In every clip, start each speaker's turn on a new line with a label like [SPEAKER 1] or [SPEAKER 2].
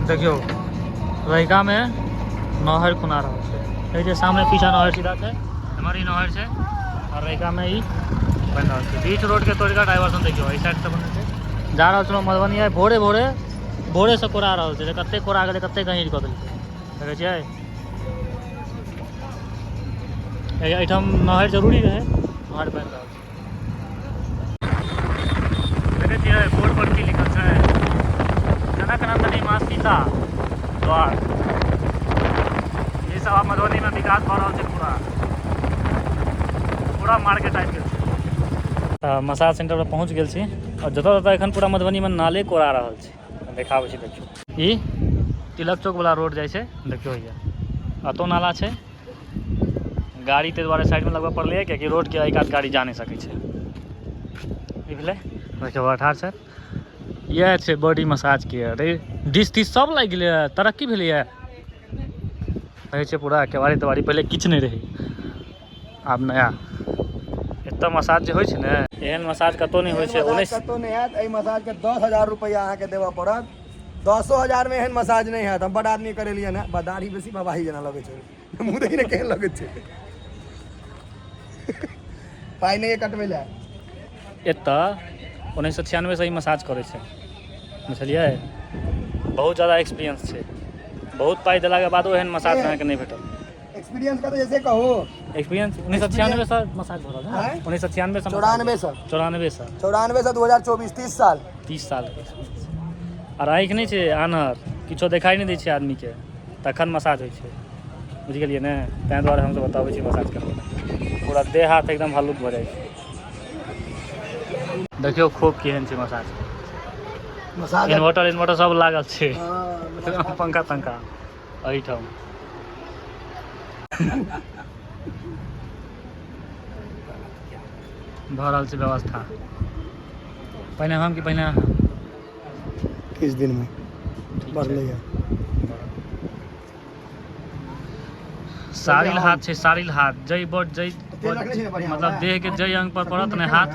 [SPEAKER 1] देखियौ रहिकामे नहर खुना रहल छै। एहि जे सामने पीछा नहर सीधा छै, एम्हर ई नहर छै आओर रहिकामे ई बनि रहल छै। बीच रोडके तोड़ि कऽ डाइवर्सन देखियौ एहि साइडसँ बनै छै। जा रहल छलहुँ मधुबनी आइ भोरे भोरे, भोरेसँ कोरा रहल छै, कतेक कोरा गेलै, कतेक गहीँर कऽ देलकै, देखै छियै। एहिठाम नहर जरूरी रहै, नहर बनि रहल छै। देखै छियै बोर्ड पर की लिखल छै, जनक नंदनी माँ सीता द्वार। ई सब आब मधुबनी में विकास भऽ रहल छै, पूरा पूरा मार्केट आबि गेल छै। तऽ मसाज सेंटर पर पहुँच गेल छी आओर जतऽ जतऽ एखन पूरा मधुबनी में नाले कोरा रहल छै, देखाबै छी। देखियौ ई तिलक चौक वाला रोड जाइ छै, देखियौ हैया एतौ नाला छै। गाड़ी ताहि दुआरे साइडमे लगबऽ पड़लैए कियाकि रोडके एहि कात गाड़ी जा नहि सकै छै। ई भेलै, देखियौ ठाढ़ छै, इएह छै बॉडी मसाजके। अरे डिश तीस सब लागि गेलैए, तरक्की भेलैए। रहै छै पूरा केवाड़ी तेवाड़ी, पहिले किछु नहि रहै, आब नया एतऽ मसाज जे होइ छै ने, एहन मसाज कतहु नहि होइ छै। उन्नैस
[SPEAKER 2] कतहु नहि हैत। एहि मसाजके 10,000 रुपैआ अहाँके देबऽ पड़त। 10,000 मे एहन मसाज नहि हैत। हम बड आदमी करेलियै ने, बा दाढ़ी बेसी बबाही जेना लगै छै, मुँह देखी ने केहन लगै छै। पाइ नहि कटबै लए।
[SPEAKER 1] एतऽ 1996सँ ई मसाज करै छै, बुझलियै? बहुत ज्यादा एक्सपीरियंस छै। बहुत पाइ देलाके बादो एहन मसाज अहाँके नहि भेटत।
[SPEAKER 2] एक्सपीरियंस कतऽ जैसे कहू?
[SPEAKER 1] एक्सपीरियंस 1996सँ मसाज भऽ रहल छै।
[SPEAKER 2] आँय?
[SPEAKER 1] 1996सँ।
[SPEAKER 2] 94सँ।
[SPEAKER 1] 94सँ।
[SPEAKER 2] 94सँ 2024, 30 साल।
[SPEAKER 1] 30 सालके एक्सपीरियंस। आर आँखि नहि छै आन्हर, किछो देखाइ नहि दै छै आदमीके, तखन मसाज होइ छै, बुझि गेलियै ने? ताहि दुआरे हमसभ बताबै छी, मसाज करबै पूरा देह हाथ एकदम हल्लुक भऽ जाइ छै। देखियौ खूब केहन छै मसाज।
[SPEAKER 2] मसाज
[SPEAKER 1] इन्वर्टर इन्वर्टर सब लागल छै।
[SPEAKER 2] हँ।
[SPEAKER 1] पंखा तंखा एहिठाम भऽ रहल छै व्यवस्था। पहिने हम कि पहिने अहाँ?
[SPEAKER 2] किछु दिनमे
[SPEAKER 1] ठीक छै।
[SPEAKER 2] बढ़लैए।
[SPEAKER 1] सारिल हाथ छै, सारिल हाथ जै बड जै
[SPEAKER 2] तेल रखने छी ने बढ़िआँ
[SPEAKER 1] मतलब
[SPEAKER 2] वाला?
[SPEAKER 1] देह के जै अंग पर पड़त ने हाथ,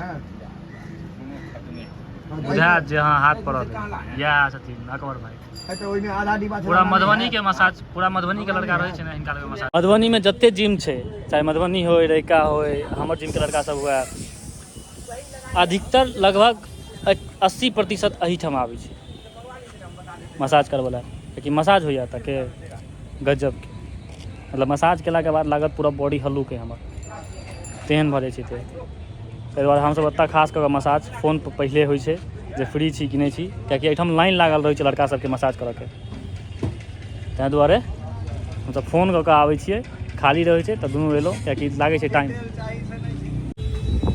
[SPEAKER 1] बुझायत जे हँ हाथ पड़ल है। इएह छथिन अकबर भाई।
[SPEAKER 2] तऽ ओहिमे आधा डिब्बा छै।
[SPEAKER 1] पूरा मधुबनी के मसाज, पूरा मधुबनी के लड़का रहै छै ने हिनका लग मसाज। मधुबनी में जते जिम छै, चाहे मधुबनी होय, रैका होय, हमर जिम के लड़का सब हुए, अधिकतर लगभग 80% एहिठाम आबै छै मसाज करबै लए, कियाकि मसाज होइए एतऽके गजबके। मतलब मसाज केलाके बाद लागत पूरा बॉडी हल्लुक अइ हमर, तेहन भऽ जाइ छै। ताहि दुआरे हमसभ एतऽ खास कऽ कऽ मसाज फोन पर पहिले होइ छै जे फ्री छी कि नहि छी, कियाकि एहिठाम लाइन लागल रहै छै लड़का सबके मसाज करऽके। ताहि दुआरे हमसभ फोन कऽ कऽ आबै छियै, खाली रहै छै तऽ दुनू एलहुँ, कियाकि लागै छै टाइम।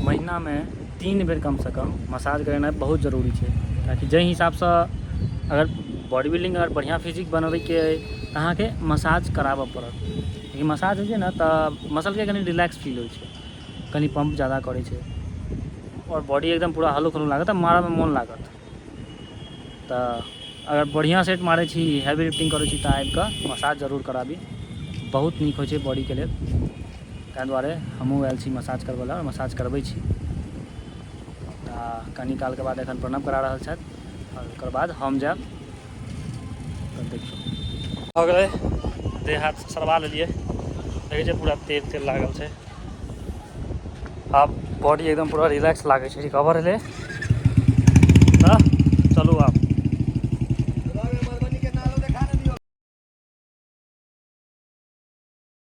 [SPEAKER 1] महीनामे 3 बेर कमसँ कम मसाज करेनाइ बहुत जरूरी छै, ताकि जाहि हिसाबसँ अगर बॉडी बिल्डिंग अगर बढ़िआँ फिजिक बनबैके अइ तऽ अहाँके मसाज कराबऽ पड़त। लेकिन मसाज होइ छै ने तऽ मसलके कनि रिलैक्स फील होइ छै, कनि पम्प जादा करै छै आओर बॉडी एकदम पूरा हल्लुक हल्लुक लागत आ मारऽमे मोन लागत। तऽ अगर बढ़िआँ सेट मारै छी, हैवी लिफ्टिंग करै छी, तऽ आबिकऽ मसाज जरूर कराबी, बहुत नीक होइ छै बॉडीके लेल। ताहि दुआरे हमहूँ आयल छी मसाज करबै लए आओर मसाज करबै छी। तऽ कनी कालके बाद एखन प्रणव करा रहल छथि आओर ओकर बाद हम जायब। तऽ देखियौ भऽ गेलै, देह हाथ सरबा लेलियै, देखै छियै पूरा तेल तेल लागल छै। आब बॉडी एकदम पूरा रिलैक्स लागै छै, रिकवर भेलै।